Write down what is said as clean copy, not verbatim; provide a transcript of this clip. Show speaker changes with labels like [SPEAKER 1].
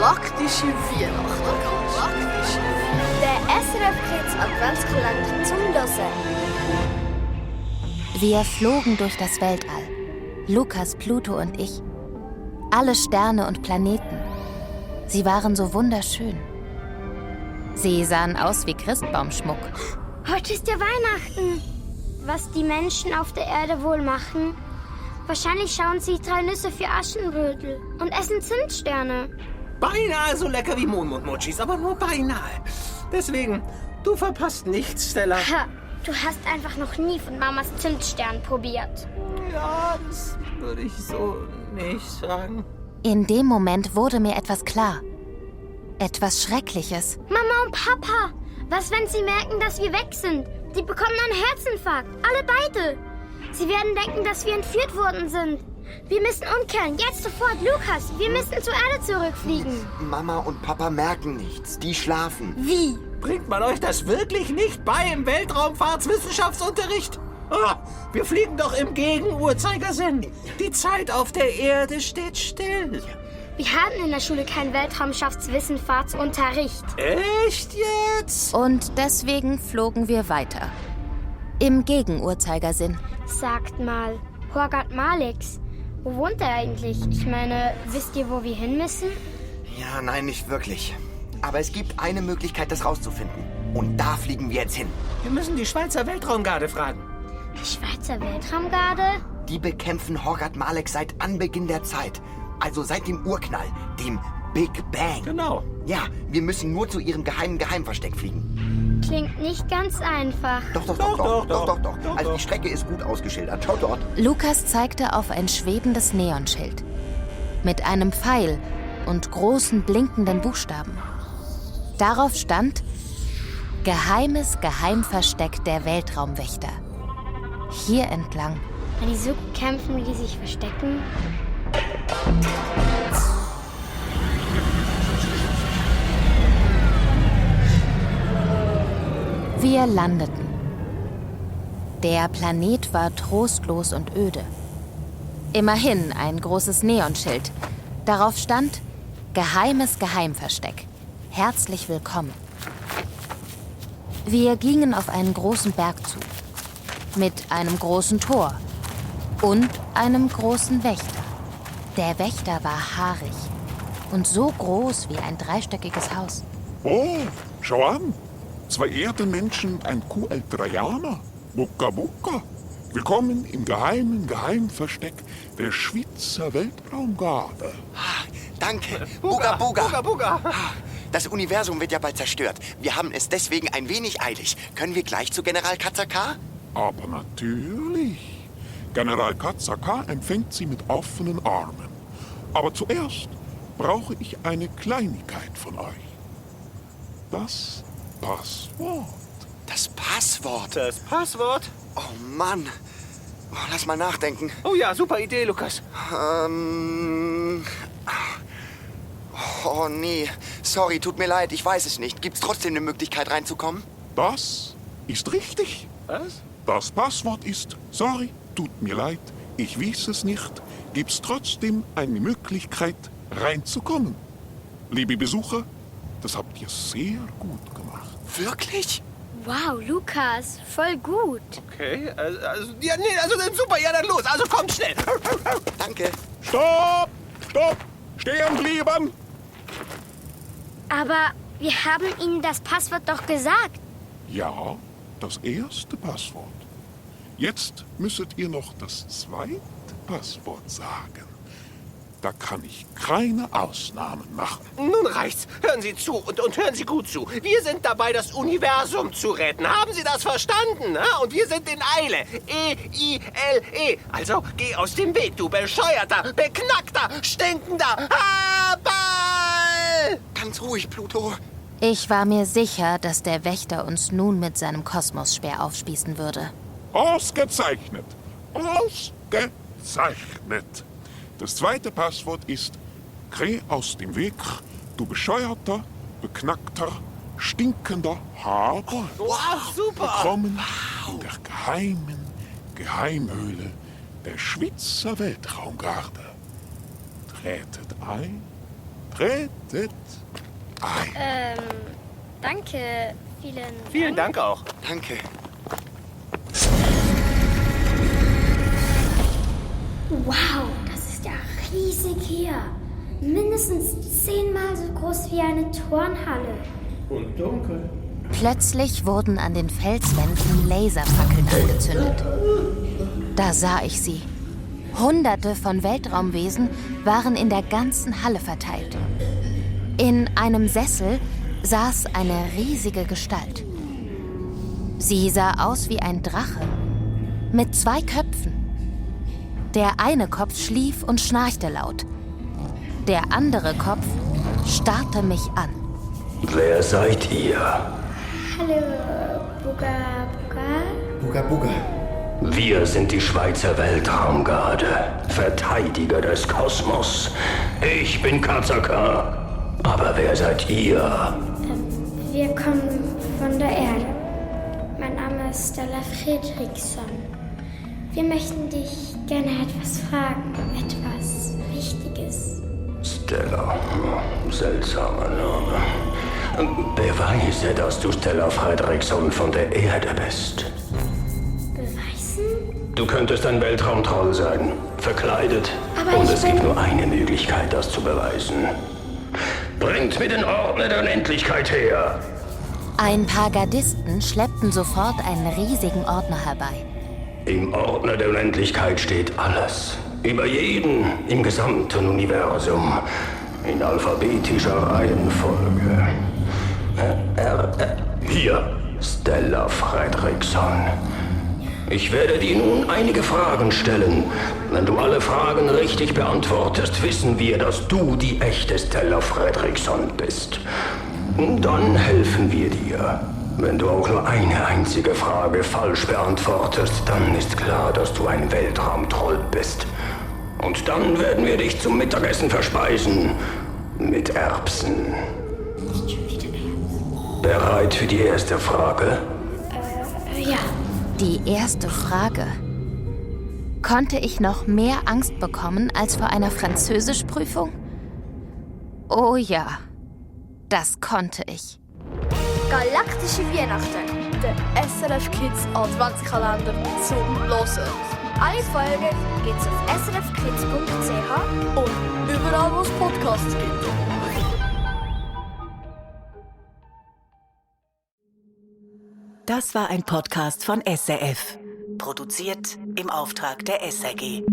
[SPEAKER 1] galaktische Weihnachten.
[SPEAKER 2] Der SRF Kids Adventskalender zum Hören.
[SPEAKER 3] Wir flogen durch das Weltall. Lukas, Pluto und ich. Alle Sterne und Planeten. Sie waren so wunderschön. Sie sahen aus wie Christbaumschmuck.
[SPEAKER 2] Heute ist ja Weihnachten. Was die Menschen auf der Erde wohl machen? Wahrscheinlich schauen sie 3 Nüsse für Aschenbrödel und essen Zimtsterne.
[SPEAKER 4] Beinahe so lecker wie Mohnmund-Mochis, aber nur beinahe. Deswegen, du verpasst nichts, Stella.
[SPEAKER 2] Ha, du hast einfach noch nie von Mamas Zimtstern probiert.
[SPEAKER 4] Ja, das würde ich so nicht sagen.
[SPEAKER 3] In dem Moment wurde mir etwas klar. Etwas Schreckliches.
[SPEAKER 2] Mama und Papa, was, wenn sie merken, dass wir weg sind? Die bekommen einen Herzinfarkt, alle beide. Sie werden denken, dass wir entführt worden sind. Wir müssen umkehren, jetzt sofort, Lukas. Wir müssen zur Erde zurückfliegen.
[SPEAKER 5] Mama und Papa merken nichts, die schlafen.
[SPEAKER 2] Wie?
[SPEAKER 4] Bringt man euch das wirklich nicht bei im Weltraumfahrtswissenschaftsunterricht? Ah, wir fliegen doch im Gegenuhrzeigersinn. Die Zeit auf der Erde steht still.
[SPEAKER 2] Wir hatten in der Schule keinen Weltraumschaftswissenfahrtsunterricht.
[SPEAKER 4] Echt jetzt?
[SPEAKER 3] Und deswegen flogen wir weiter. Im Gegenuhrzeigersinn.
[SPEAKER 2] Sagt mal, Horgat Malix, wo wohnt er eigentlich? Ich meine, wisst ihr, wo wir hin müssen?
[SPEAKER 5] Ja, nein, nicht wirklich. Aber es gibt eine Möglichkeit, das rauszufinden. Und da fliegen wir jetzt hin.
[SPEAKER 4] Wir müssen die Schweizer Weltraumgarde fragen.
[SPEAKER 2] Die Schweizer Weltraumgarde?
[SPEAKER 5] Die bekämpfen Horgat Malek seit Anbeginn der Zeit. Also seit dem Urknall, dem Big Bang.
[SPEAKER 4] Genau.
[SPEAKER 5] Ja, wir müssen nur zu ihrem geheimen Geheimversteck fliegen.
[SPEAKER 2] Klingt nicht ganz einfach.
[SPEAKER 5] Doch.
[SPEAKER 4] Doch.
[SPEAKER 5] Also die Strecke ist gut ausgeschildert. Schau dort.
[SPEAKER 3] Lukas zeigte auf ein schwebendes Neonschild. Mit einem Pfeil und großen blinkenden Buchstaben. Darauf stand: Geheimes Geheimversteck der Weltraumwächter. Hier entlang.
[SPEAKER 2] Wenn die so gut kämpfen, wie die sich verstecken.
[SPEAKER 3] Wir landeten. Der Planet war trostlos und öde. Immerhin ein großes Neonschild. Darauf stand: Geheimes Geheimversteck. Herzlich willkommen. Wir gingen auf einen großen Berg zu. Mit einem großen Tor. Und einem großen Wächter. Der Wächter war haarig. Und so groß wie ein 3-stöckiges Haus.
[SPEAKER 6] Oh, schau an. 2 Erdenmenschen, ein Kueltraianer. Bucka Bucka. Willkommen im geheimen Geheimversteck der Schweizer Weltraumgarde.
[SPEAKER 5] Danke. Buga Buga.
[SPEAKER 4] Buga.
[SPEAKER 5] Das Universum wird ja bald zerstört. Wir haben es deswegen ein wenig eilig. Können wir gleich zu General Katzaka?
[SPEAKER 6] Aber natürlich. General Katzaka empfängt Sie mit offenen Armen. Aber zuerst brauche ich eine Kleinigkeit von euch. Das Passwort.
[SPEAKER 5] Das Passwort?
[SPEAKER 4] Das Passwort?
[SPEAKER 5] Oh Mann. Oh, lass mal nachdenken.
[SPEAKER 4] Oh ja, super Idee, Lukas.
[SPEAKER 5] Oh nee. Sorry, tut mir leid, ich weiß es nicht. Gibt's trotzdem eine Möglichkeit reinzukommen?
[SPEAKER 6] Das ist richtig.
[SPEAKER 4] Was?
[SPEAKER 6] Das Passwort ist, sorry, tut mir leid, ich weiß es nicht, gibt's trotzdem eine Möglichkeit reinzukommen. Liebe Besucher, das habt ihr sehr gut gemacht.
[SPEAKER 5] Wirklich?
[SPEAKER 2] Wow, Lukas, voll gut.
[SPEAKER 4] Okay, also dann super, ja, dann los. Also kommt schnell.
[SPEAKER 5] Danke.
[SPEAKER 6] Stopp! Stopp! Stehen bleiben!
[SPEAKER 2] Aber wir haben Ihnen das Passwort doch gesagt.
[SPEAKER 6] Ja, das erste Passwort. Jetzt müsstet ihr noch das zweite Passwort sagen. Da kann ich keine Ausnahmen machen.
[SPEAKER 4] Nun reicht's. Hören Sie zu und hören Sie gut zu. Wir sind dabei, das Universum zu retten. Haben Sie das verstanden? Und wir sind in Eile. E-I-L-E. Also geh aus dem Weg, du bescheuerter, beknackter, stinkender Ball!
[SPEAKER 5] Ganz ruhig, Pluto.
[SPEAKER 3] Ich war mir sicher, dass der Wächter uns nun mit seinem Kosmosspeer aufspießen würde.
[SPEAKER 6] Ausgezeichnet! Ausgezeichnet! Das zweite Passwort ist: Geh aus dem Weg, du bescheuerter, beknackter, stinkender Haber.
[SPEAKER 4] Wow, super!
[SPEAKER 6] Willkommen in der geheimen Geheimhöhle der Schweizer Weltraumgarde. Tretet ein Tretet ein.
[SPEAKER 2] Danke.
[SPEAKER 4] Vielen Dank auch.
[SPEAKER 5] Danke.
[SPEAKER 2] Wow, das ist ja riesig hier. Mindestens 10-mal so groß wie eine Turnhalle.
[SPEAKER 4] Und dunkel.
[SPEAKER 3] Plötzlich wurden an den Felswänden Laserfackeln angezündet. Da sah ich sie. Hunderte von Weltraumwesen waren in der ganzen Halle verteilt. In einem Sessel saß eine riesige Gestalt. Sie sah aus wie ein Drache mit 2 Köpfen. Der eine Kopf schlief und schnarchte laut. Der andere Kopf starrte mich an.
[SPEAKER 7] Wer seid ihr?
[SPEAKER 2] Hallo, Buga Buga.
[SPEAKER 5] Buga Buga.
[SPEAKER 7] Wir sind die Schweizer Weltraumgarde, Verteidiger des Kosmos. Ich bin Kazaka. Aber wer seid ihr?
[SPEAKER 2] Wir kommen von der Erde. Mein Name ist Stella Fredriksson. Wir möchten dich gerne etwas fragen. Etwas Wichtiges.
[SPEAKER 7] Stella. Seltsamer Name. Beweise, dass du Stella Fredriksson von der Erde bist.
[SPEAKER 2] Beweisen?
[SPEAKER 7] Du könntest ein Weltraumtroll sein, verkleidet.
[SPEAKER 2] Aber
[SPEAKER 7] Und
[SPEAKER 2] ich
[SPEAKER 7] es gibt
[SPEAKER 2] bin-
[SPEAKER 7] nur eine Möglichkeit, das zu beweisen. Bringt mir den Ordner der Unendlichkeit her.
[SPEAKER 3] Ein paar Gardisten schleppten sofort einen riesigen Ordner herbei.
[SPEAKER 7] Im Ordner der Unendlichkeit steht alles. Über jeden im gesamten Universum. In alphabetischer Reihenfolge. Hier, Stella Fredriksson. Ich werde dir nun einige Fragen stellen. Wenn du alle Fragen richtig beantwortest, wissen wir, dass du die echte Stella Fredriksson bist. Dann helfen wir dir. Wenn du auch nur eine einzige Frage falsch beantwortest, dann ist klar, dass du ein Weltraumtroll bist. Und dann werden wir dich zum Mittagessen verspeisen. Mit Erbsen. Bereit für die erste Frage?
[SPEAKER 2] Ja.
[SPEAKER 3] Die erste Frage. Konnte ich noch mehr Angst bekommen als vor einer Französischprüfung? Oh ja, das konnte ich.
[SPEAKER 1] Galaktische Weihnachten. Der SRF Kids Adventskalender zum Hören. Alle Folgen gibt's auf srfkids.ch und überall, wo es Podcasts gibt.
[SPEAKER 8] Das war ein Podcast von SRF. Produziert im Auftrag der SRG.